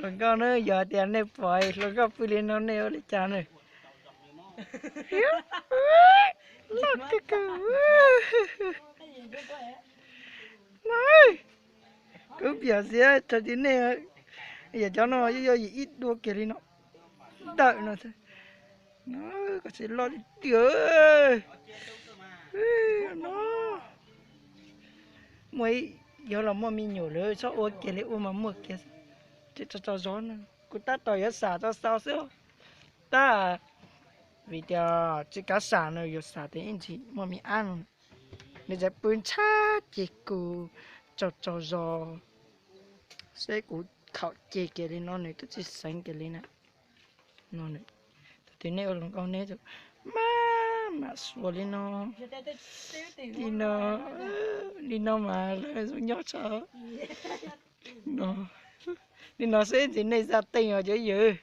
Hluas nkauj na, yog tias nej pom hluas nkauj pw li no nej ua li cas na? Loj kawg kawg. No, kuv piam xiab txog tim nej, yog cov no yog yim ib dua kiag li no, ntawm no, no, koj tsis loj li tiag no. Muaj ib, yog los muaj me nyuam lawm txhob ua kiag li ua mas muaj kiag. Tsis tau tsaug zog no, kuv tab tom yuav xam tau xaus xwb. Tab, vim tias tsis kav xam no, yuav xam tias ib ntsis muaj me ab no, nws tseem pw ntshab ces kuv tsaug tsaug zog, seb kuv khaum ceg kiag li no nws twb tsis xeev kiag li na. No, thaum twg nej ua hluas nkauj neb maj mam xuas li no, li no, li no mas lawv zoo nyob tshaj no. Li no xwb ntxiv nej xav teej os cov yawg.